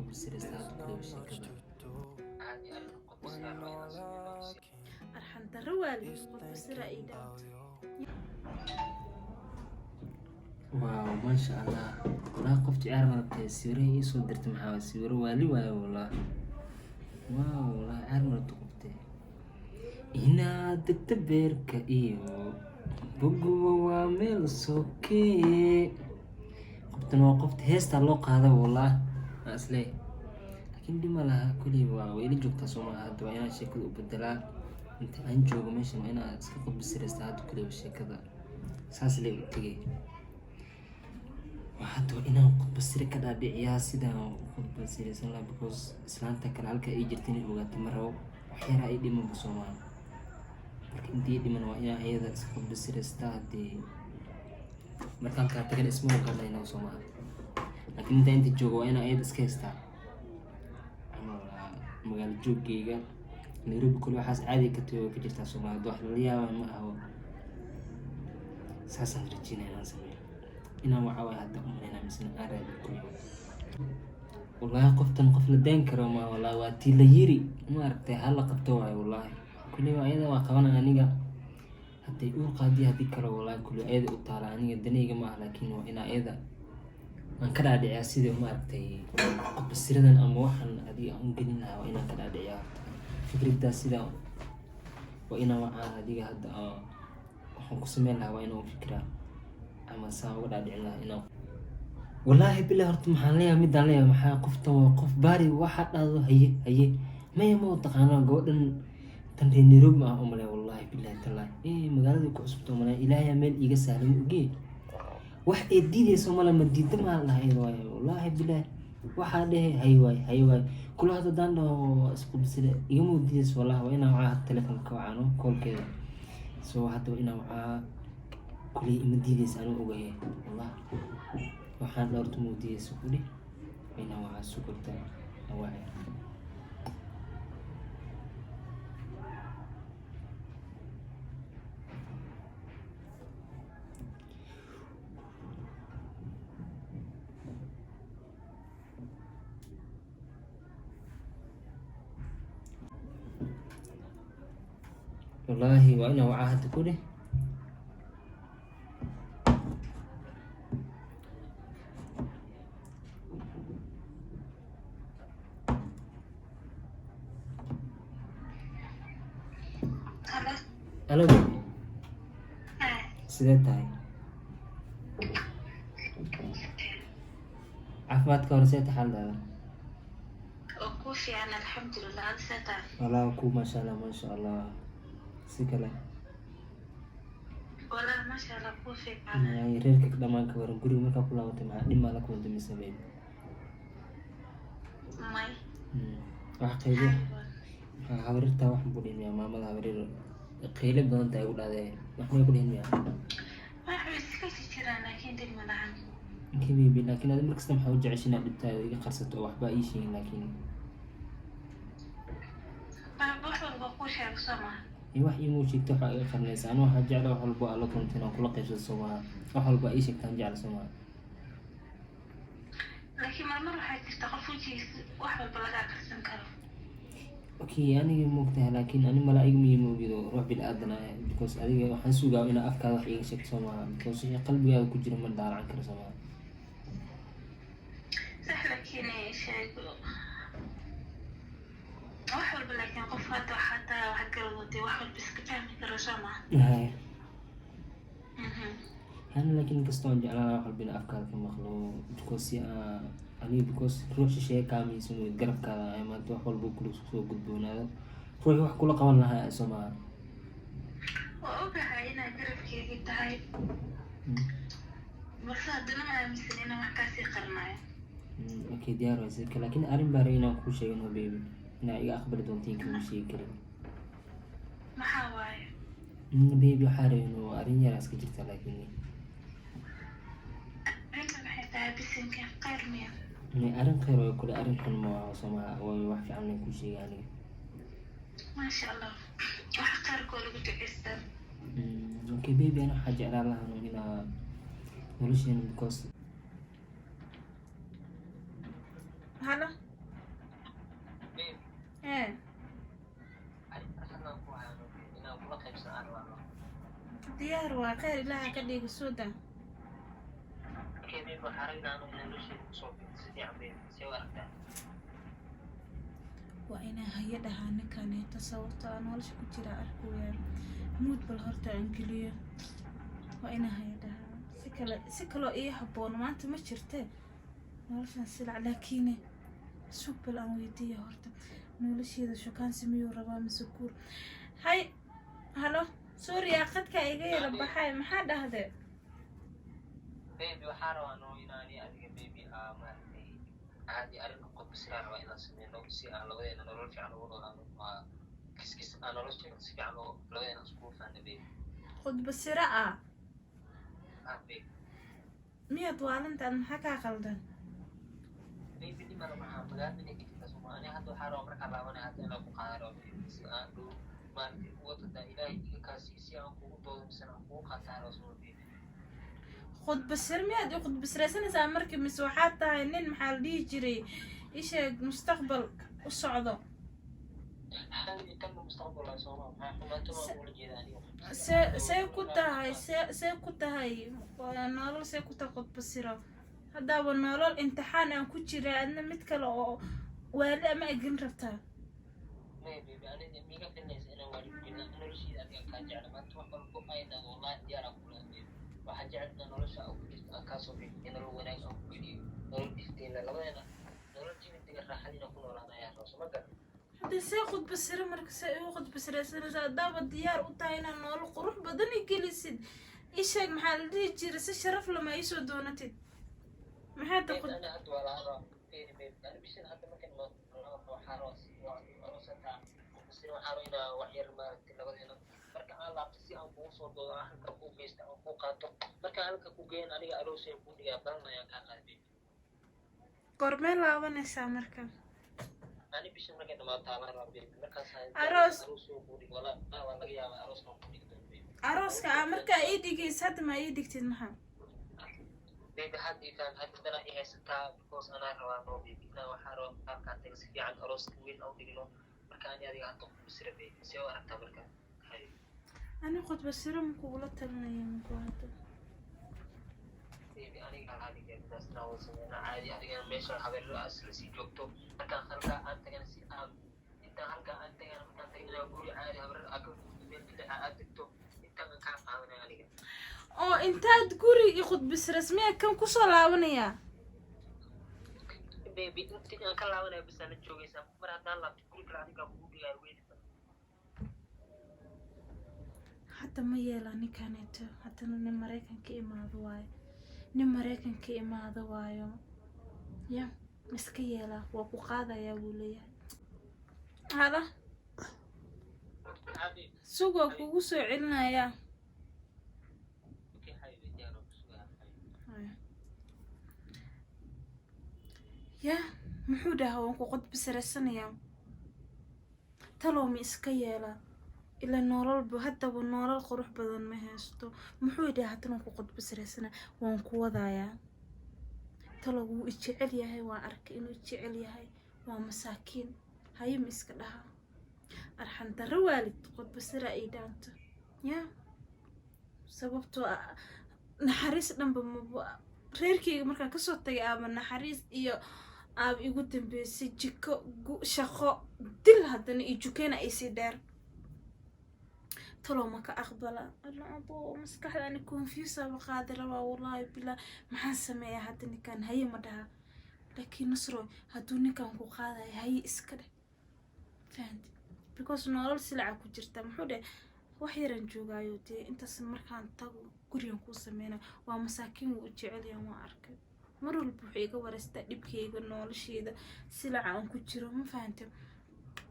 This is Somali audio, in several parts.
qudbasiraysta hadda kuleba sheekada. Arxan darro waalid qudbasira ii dhaanto. Waaw, maasha Allah, walaa qof ciyaar ma rabtay. Sawiraha ii soo dirtay maxaa waay? Sawiro waali waayo walaa. Waaw, walaa ciyaar ma rabta qoftay inaad degta beerka iyo boguba waa meel sokee. Qoftan waa qofta heestaa loo qaada walaa, waa isleey, laakiin dhib ma laha. Kuley waa ila joogtaa soo maaha? Hadda waa inaan sheekada u bedelaa. Inta aan joogo meeshan waa inaan iska qudbisiraysta hadda. Kuleyba sheekada saas lay u tegay. Waa hadda waa inaan khudbasire ka dhaadhiciyaa sidaan u khudbasiraysan lahaa, because islaanta kale halka ay jirta inay ogaato ma rabo. Wax yaraa ii dhimanba soo maaha? Marka intii ii dhiman waa inaan iyada iska khudbasiraystaa. Haddii marka halkaa tagan isma ogaanayna soo maaha? Laakiin intaa inta joogo waa inaan iyada iska haystaa. Ama waa magaalo joogayga Nairobi kule waxaas caadi ka tahay, way ka jirtaa soo maaha? Hadda wax lala yaabaa ma aho. Saasaan rajeynaya inaan sameeyo, inaan waca waay hadda umaleynaa misna aan raadiyo kulli. Wallaahi qoftan qof la dayn karo ma. Wallaahi waa tii la yiri, ma aragtay, hala qabto waayo. Wallaahi kulli waa ayada, waa qabanaya aniga. Hadday uur qaadiyo haddii kale, wallaahi kulli ayada u taala, aniga danayga ma ah. Laakiin waa inaa ayada aan ka dhaadhiciyaa sidii, ma aragtay, qudbasiradan ama waxaan adiga aan u gelin lahaa. Waa inaan ka dhaadhiciyaa horta fikraddaas. Sidaa waa inaan wacaa adiga hadda waxaan ku sameyn lahaa, waa inaan u fikiraa ama saan uga dhaadhicin lahaa inaan. Wallaahi bilahi, horta maxaan leeyahay, midaan leeyahay maxaa? Qoftan waa qof baari waxa dhahdo. Haye haye, maya, ma taqaano gabadhan tan reer Nairobi ma ah umaleya. Wallaahi bilahi tallaahi, magaalada ku cusubta umaleya. Ilaahay meel iiga sahlan ogee, wax ay diidayso male. Ma diida maa la dhahay iyada waaye. Wallaahi bilahi, waxaa dhehe hay waay, hay waay kula. Hadda haddaan dhaho isqubsida igama diidayso. Wallahi waa inaan wacaa telefonka, wacaano koolkeeda. So hadda waa inaan wacaa. Kuley ima diidaysa, anuu ogaye. Wallah waxaan dhowrta ma diidaysa kudhi. Waa inaan wacaa sugarta wacay. Wallaahi waa inaan wacaa hadda kudhi. Halo. Alo baby. Hi. Sidee tahay? Caafimaadka hore see tahay xaaladaada? Oo kuu fiican, alxamdulilah. Adi see tahay? Wallaahi ku maasha Allah, maasha Allah, si kale. Walahi maasha Allah, kuu fiican. Ay, reerka dhammaan ka waran? Guriga markaa ku laabatay maxaa dhib maa la kulantay mise baby? May. Wax qaybo maxaa habarirtaa wax ku dhihin miyaa? Maamada habarir qiilo badan tahay ugu dhahdee, wax may ku dhihin miyaa? Wax way iska jiraan, laakiin dhib ma lahan. Okay baby, laakiin adi markasta maxaa u jeceshay inaad dhibtaada iga qarsato oo waxba ii sheegin? Laakiin Wax walba kuu sheego soo maha? Iyo wax iimuu sheegto, waxaa iga qarnaysa. Anu waxaa jecla wax walbo aad la kulantay inaan kula qaybsato soo maha? Wax walba ii sheegtaan jecla soo maha? Laakiin marmar waxaa jirta qof wejigiisa wax walba laga aqrisan karo. Okay, aniga moogtahay, laakiin ani malaa'ig miyi moogido, ruux bini aadan ah. Because adiga waxaan sugaa inaa afkaada wax iiga sheegto soo maha? Because wixii qalbigaaga ku jira ma daalacan karo soo maha? Sax, laakiin sheego wax walba. Laakiin qof hadda xataa waxaad garadatay wax walba iska fahmi karo soo maha? Haya. Yani laakiin inkastoo aan jeclaan wax walba inaa afkaada ka maqlo, because si aa aniga, because ruux shisheeye kaamiysa moogid, garabkaada ay maanta wax walba kula soo gudboonaado, ruuxii wax kula qaban lahaa soo maha? Waa ogahay inaad garabkeygii tahay, balse haddana ma aaminsan inaan wax kaasii qarinayo. Okay, diyaar waay sidka. Laakiin arrin baa rabay inaan kuu sheegin oo baby inaa iga aqbali doonto in kama sheegi karin. Maxaa waaye? Baby, waxaa rabay inuu arrin yaraa iska jirta, laakiin Arrinta maxay tahay? Bisinka, khayr miya? Arrin khayr way kule, arrin xun ma waa soo maha? Way wax fiican layn kuu sheegay aniga. Maasha Allah, waxa khayrkoo lagu duceystaa. Okay baby, ana waxaa jeclaan lahaa inaa nolosheena because Halo. Kheyr waa kheyr, Ilaaha ka dhigo, soo daa. Okay baby, waxaa rabnaa anu inaan nolosheeda kusoo biirto si fiican baby, see u aragtaa? Waa inaa haye dhahaa ninkaneeto, sababtoo ah nolosha ku jira arkooyaa mood. Bal horta aan geliyo. Waa inaa haye dhahaa, si kale, si kaloo ii habboon maanta ma jirte. Noloshan silac, laakiin sug, bal aan weydiiya horta nolosheeda. Shukaansi miyuu rabaa mise guur? Hay, halo, suuriya, qadka iga yara baxay. Maxaa dhahde? Baby, waxaa rabaa no inaani adiga baby aa maaragtay caadi arrin qudbasiraa rabaa inaan sameyno, si aan labadeena nolol fiican ugu noolaano. Waa kiskis aan nolosheena si fiican oo labadeena iskugu fahna baby. Khudba sira ah? Ah baby. Miyaad waalantaad? Maxaa kaa qaldan? Baby, dhimana maxaa magaalada inay ka jirtaa soma. Ani hadda waxaa rabaa markaan laabanaya hadda inaan ku qaada raba baby, si aan dhow maaragtay uga tadaa Ilaahay iga kaasiyo, si aan kugu doodo misena aan kugu qaataa raba soma baby. Khudba sir miyaad i khudbasiraysanaysaa marka, mise waxaad tahay nin, maxaa la dhihi jiray, isheeg, mustaqbal u socdo? Tan mustaqbal waa sooma, maxaa xumaanto maa ula jeeda aniga? See ku tahay, see ku tahay? Waa nolol, see ku tahay khudba siro? Haddaaba nolol imtixaan aan ku jira, adna mid kale oo waali ama egin rabtaa? Maya baby, aniga miiga filinaysa inaan waalid gelin noloshiida? Adiga kaa jecla maanta wax walbo ay dhahdo, wallahi diyaar aan kula baby. Waxaa jecel inaan nolosha aan ku jirto aan kaasoo bixiyo, nolol wanaag aan ku geliyo, nolol iftiina labadeena, nolol jimidiga raaxad inaan ku noolaano ayaa raba, soo ma garan? Haddii see khudba siro marka, see igu khudba siraysanaysa? Haddaaba diyaar u tahay inaad nolol qurux badan i gelisid, isheeg, maxaa la dhihi jiray, si sharaf lama iisoo doonatid. Maxaa ta Baby, khud ana hadda waa laga rabaa. Fiiri baby, ani bishan hadda markan waxaa rabaa aroosantaa qudbasiro. Waxaa rabaa inaa wax yar maaragtay labadeena marka aan laabto, si aan kugu soo doodo, aan halka kuu geysto, aan kuu qaato. Markaan halka ku geyn, aniga aroosay kuu dhigaa, balan ayaan kaa qaaday baby. Goormee laabanaysaa marka? Ani bishan markay dhamaato aan rabaa baby, markaas Aroos. Aroos kuu dhig, walaa waa laga yaabaa aroos aan kuu dhigi doono baby. Arooska aa markaa ii dhigaysa, hadda maa ii dhigtid maxaa? Baby, hadda ii faham, hadda dana i haysataa, because anaa rabaa no baby inaa waxaa rabaa qaabkaan taga si fiican arooska weyn aan u dhigno. Marka ani adiga hadda qudbasira baby, see u aragtaa marka? Hay. Ani khudba siro ma kugula talinaya maku hadda. Baby, aniga caadiga midaas inaan wada sameynaa caadi, adigana meesha habeelo aad isla sii joogto. Markaan halkaa aan tagana, si aan intaan halkaa aan tagana, markaan tagana inaan guri caadi habeelo aad ka guurto, meel kale aad degto, intaan aan kaa qaadanaya aniga. Oo intaad guri i khudbisiras miyaa kan kusoo laabanayaa? Baby, intii aan ka laabanaya bas la joogaysaa. Mar haddaan laabto, guri kale adigaa kugu dhigaayo weyn. Hadda ma yeela ninkaneeto. Haddana nin Maraykanka imaado waayo, nin Maraykanka imaado waayo. Ya iska yeelaa, waa ku qaadayaa buu leeyahay. Halo, sug, waa kugu soo celinayaa. Okay xabiibi, diyaar oo kusugaa xabiibi. Ya muxuu dhahaa? Waan ku qodbisaraysanayaa. Talow ma iska yeelaa? Ilaa nololba haddaba nolol qurux badan ma haysto. Muxuu dhahaa? Haddana waan ku qodbisaraysanaa, waan ku wadayaa. Talow wuu i jecel yahay, waan arkay inuu i jecel yahay. Waa masaakiin. Haye, ma iska dhahaa? Arxan darro waalid qodbasira ay dhaanto ya, sababtoo ah naxariis dhanba maba. Reerkeyga markaan kasoo tagay aaba naxariis iyo aaba igu dambeysay, jiko, shaqo, dil, haddana iyo jukeyna ay sii dheer. Talow ma ka aqbala? Alla abo, maskaxda ani confuse aba qaadi rabaa, wallahi billah. Maxaan sameeyaa hadda? Ninkan haye ma dhaha? Laakiin Nasro, hadduu ninkan ku qaadayo, haye iska dheh, fahanti? Because nolol silaca ku jirta. Muxuu dheh? Wax yaran joogaayo dee, intaas markaan tago gurigan kuu sameyna. Waa masaakiin, wuu u jecelyahan, waan arkay. Mar walba wuxuu iga wareystaa dhibkeyga, nolosheeda, silaca aan ku jiro, ma fahante?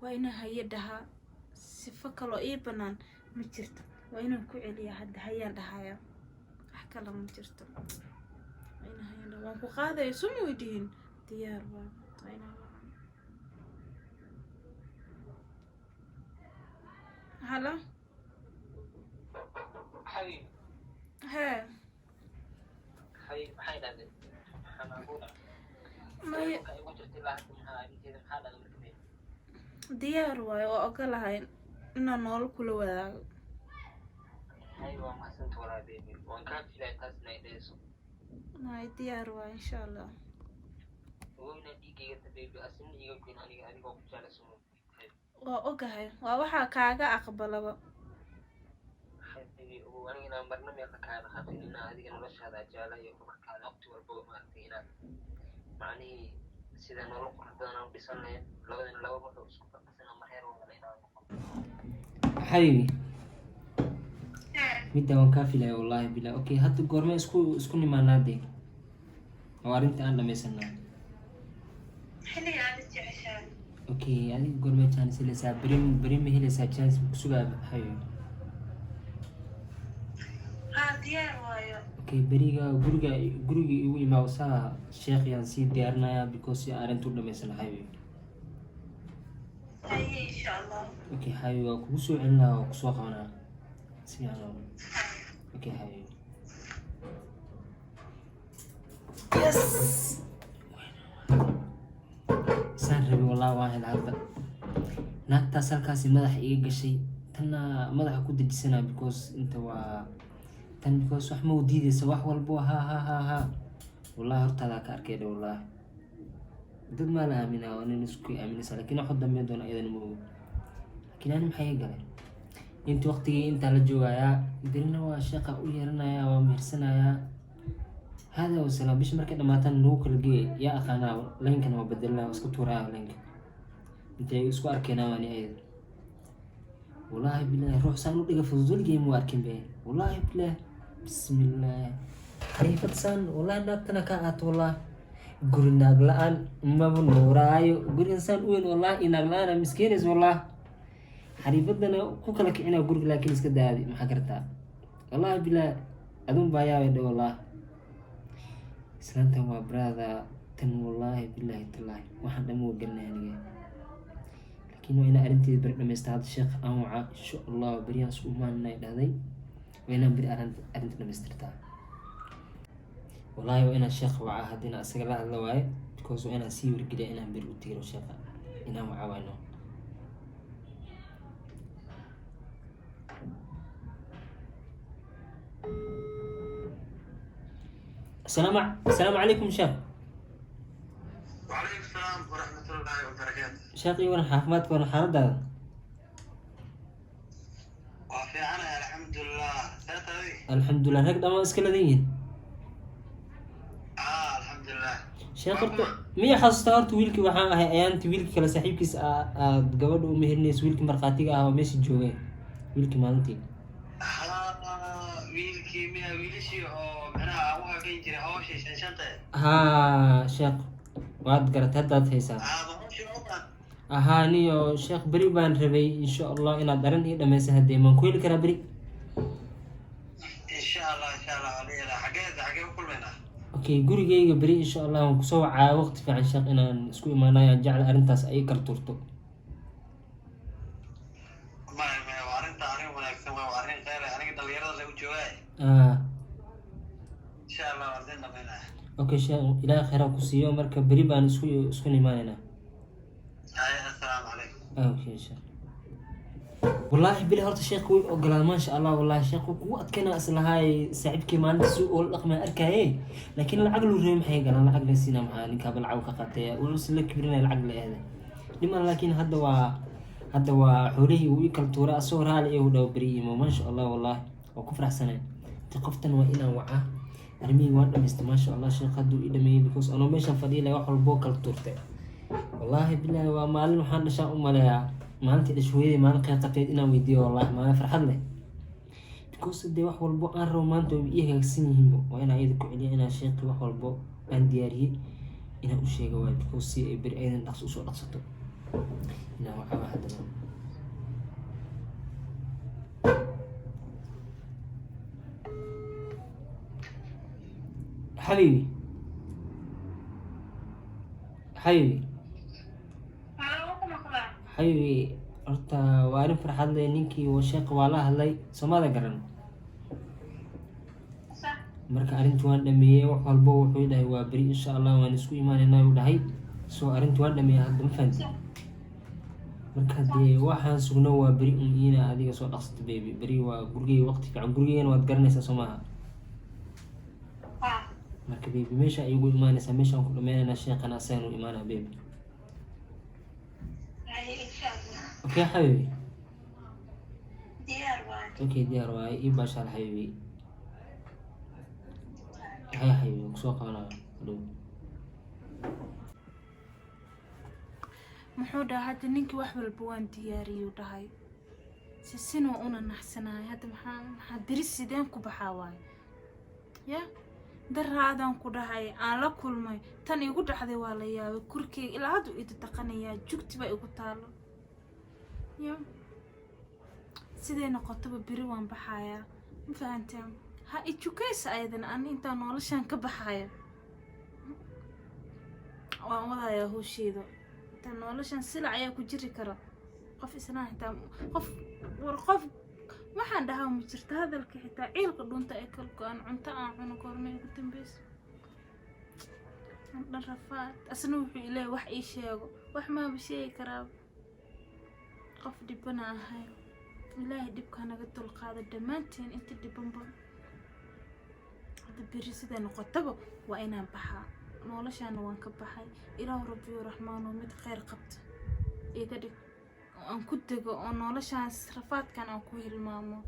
Waa inaan haye dhahaa, sifo kaloo ii banaan ma jirto. Waa inaan ku celiyaa hadda, hayaan dhahaya, wax kale ma jirto. Waa inaan hayaan dhaha. Waan ku qaadaya suma weydihin, diyaar waa inaan wacan. Halo. Xabiib. Hee. Xabiib, maxay dhahdeen? Maxaa macquul ah? Maya. Telefoonka igu jirta ilaa hadda, maxaa arrinteeda, maxaa dhahday marka baby? Diyaar waayo, waa ogolahay inaan nolol kula wadaago. Hay, waa mahadsanta walaa baby, waan kaa filaya taas inay dhehayso. May, diyaar waa, insha Allah. Weyna dhiigayga ta baby, asina iga goyn aniga, adigoo ku jecla suma. Waa ogahay, waa waxaa kaaga aqbalaba. Baby, ogow aniga inaan marna meelka kaa dhaqaaqin, inaa adiga noloshaada jecla iyo horumarkaada waqti walbaba, maaragtay, inaad macnihii sida nolol qurux badan aan u dhisan lahayn labadana laba ruux oo isku farqasan ama reer wada inaan noqon. Xabiibi, midda waan kaa filaya, wallahi billah. Okay, hadda goorme isku nimaanaa dee oo arrinta aan dhamaysanaa? Xilliga aad jeceshahay. Okay, adiga goormee chance helaysaa? Beri, beri ma helaysaa chance? Ma kusugaa, xabiibi? Haa, diyaar waayo. Okay, beriga guriga igu imaaw, saa sheekh yaan sii diyaarinayaa because si arrinta u dhamaysana, xabiibi. Haye, insha Allah. Okay xabiibi, waa kugu soo celin lahaa, waa kusoo qabanaa si fiican. Okay xabiibi. Yes. Saan rabi wallahi waan helay. Hadda naagtaas halkaasi madaxa iga gashay, tanna madaxa ku dejisanaa because inta waa tan, because wax ma u diideysa, wax walbo ha ha ha ha. Wallahi hortaadaa ka arkay dhe. Wallahi dad maa la aaminaa, waa nin isku aaminaysa, laakiin wax u dambeyn doona iyadana ma ogo. Laakiin ani maxaa iga galay? Inta waqtigii intaa la joogayaa, berina waa shaqa u yeeranayaa, waa mehersanayaa, hada wasalaam. Bisha markay dhamaataan nagu kala geey, yaa aqaanaa. Laynkan waa bedelinaa, waa iska tuuraya laynka intay isku arkeenaa waani ayada. Wallaahi bilaahi, ruux saan u dhiga fudud weligay ma arkin be. Wallaahi bilaahi, bismillaah, xariifad saan wallaahi naagtana ka aato. Wallaahi guri naag la-aan maba nuuraayo, gurigan saan u weyn wallaahi iyo naag la-aan miskeenays. Wallaahi xariifadana ku kala kicinaa guriga, laakiin iska daadi, maxaa kartaa? Wallaahi bilaahi, adun baa yaabay dhe. Wallaahi islaantan waa brother tan, wallaahi bilaahi tallaahi, waxaan dhan waa gelinaya aniga, laakiin waa inaa arrinteeda beri dhamaysta. Hadda sheekh aan waca, insha Allah beriyaan isku imaanina dhahday, waa inaan beri arrinta dhamaystirtaa. Wallaahi waa inaan sheekh waca, haddii asaga la hadla waaye, because waa inaan sii wargeliya inaan beri u tiiro sheekha, inaan waca waayno. Asalaamu calaykum sheekh. وعليكم السلام ورحمة الله وبركاته. Sheekh, ii waran caafimaadka, waran xaaladaada? وفي أنا الحمد لله ساتري. Alxamdulilah, rag dhammaan iska ladan yihiin. آه، الحمد لله. Sheekh, horta miya xasuustaa? Horta wiilkii waxaan ahay ayaanti wiilkii kale saaxiibkiis aad gabadha u meherinaysa, wiilkii markhaatiga ah oo meesha joogay, wiilkii maalintii. ها، wiilkii miya? Wiilashii oo macnaha aan u habeyn jiray hawshii shanshanta? Haa sheekh, waad garatay, haddaad haysaa. Aaba hawshii oo Ahaa niyo sheekh, beri baan rabay insha Allah inaad arrin ii dhamaysa. Haddee maan ku heli karaa beri? Insha Allah, insha Allah, waa la helaa. Xagee ku kulmaynaa? Okay, gurigeyga beri insha Allah waan kusoo wacaa waqti fiican sheekh, inaan isku imaanayo aan jecla arrintaas ay kala turto. Maya, maya, waa arrinta arrin wanaagsan, waa arrin kheyr ah. Aniga dhalinyarada lagu joogaa. Insha Allah waa arrin dhamaynaa. Okay sheekh, Ilaahay khayr ha ku siiyo. Marka beri baan isku imaanaynaa. Haye, assalaamu calaykum. Okay sheekh. Wallaahi bili horta sheekh way ogolaa, maasha Allah. Wallaahi sheekh wuu kugu adkeynaa islahaay, saaxiibkii maalinta si ula dhaqmay arkaaye, laakiin lacag luu rabay. Maxay galaan lacag la siinaa? Maxaa ninkaaba lacag ka qaatay? Wuxuu la kibrinaya lacag la eeday dhiman, laakiin hadda waa xoolihii uu ii kala tuuray asagoo raali igu dhaw beri imo. Maasha Allah, wallaahi waa ku faraxsanay. Inta qoftan waa inaan wacaa, arrimihii waan dhamaystay, maasha Allah. Sheekh hadduu ii dhameeyey because anoo meeshan fadhiya lahay wax walboo kala tuurtay. Wallaahi bilaahi, waa maalin waxaan dhashaan u maleeyaa, maalintii dhasho hooyadii, maalin khayr qabteed inaan weydiiyo. Wallaahi maalin farxad leh because dee wax walbo aan rabo maanta way ii hagaagsan yihiinba. Waa inaan iyada ku celiya inaan sheekhi wax walbo aan diyaariyey inaan u sheego waayo, because si ay beri ayadan dhaqso usoo dhaqsato inaan wacaba haddana. Xabiibi, xabiibi. Maxaa ku maqlaa? Xabiibi, horta waa arrin farxad leh. Ninkii waa sheekha, waa la hadlay, soomada garan. Sax. Marka arrintii waan dhameeyey, wax walbo wuxuu dhahay waa beri insha Allah waan isku imaanaynaa uu dhahay. So arrintii waan dhameeyey hadda, ma fahanti? Marka dee waxaan sugno waa beri un ina adiga soo dhaqsato, baby. Beri waa gurigeyga waqti fiican, gurigeygana waad garanaysaa, soo maaha? Haa. Marka baby, meesha ay igu imaanaysaa, meeshaan ku dhameynaynaa, sheekana asagan u imaanaa, baby. Haye, insha Allah. Okay xabiibi. Diyaar waay. Okay, diyaar waaye. Ii baashaal xabiibi. Hay xabiibi, kusoo qabanaya hadhow. Muxuu dhahay hadda ninkii? Wax walba waan diyaariyuu dhahay, si sinoo una naxsanahay. Hadda maxaa beri sideen ku baxaa waayo? Ya daraadaan ku dhahay aan la kulmay, tan igu dhacday waa la yaabay. Korkeyga ilaa hadda ii dadaqanayaa, jugti baa igu taalo. Ya siday noqotaba beri waan baxayaa, ma fahanteen? Ha ijukaysa ayadana, ani intaan noloshaan ka baxaya waan wadayaa howsheeda. Intaan noloshan silac ayaa ku jiri kara qof islaan xitaa qof war qof waxaan dhahaa ma jirto. Hadalka xitaa ciilka dhunta ee kala go-an, cunto aan cuno goorma igu dambeyso? Aan dhan rafaad. Asna wuxuu ileeyahay wax ii sheego, wax maaba sheegi karaa, qof dhibana ahay. Ilaahay dhibka naga dulqaado dhammaanteen inta dhibanba. Hadda beri siday noqotaba waa inaan baxaa, noloshaana waan ka baxay. Ilaahu rabbiyo raxmaano, mid kheyr qabta iga dhig oo aan ku dego oo noloshaas rafaadkan aan ku hilmaamo.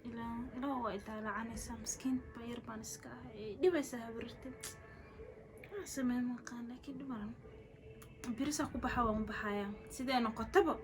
Ilaa ilaah waa idaalacanaysaa, miskiin ba yar baan iska ahay, ay dhibaysaa habarirtay. Wax samee maqaan, laakiin dhibaran. Berisaa ku baxa, waan baxayaa siday noqotaba.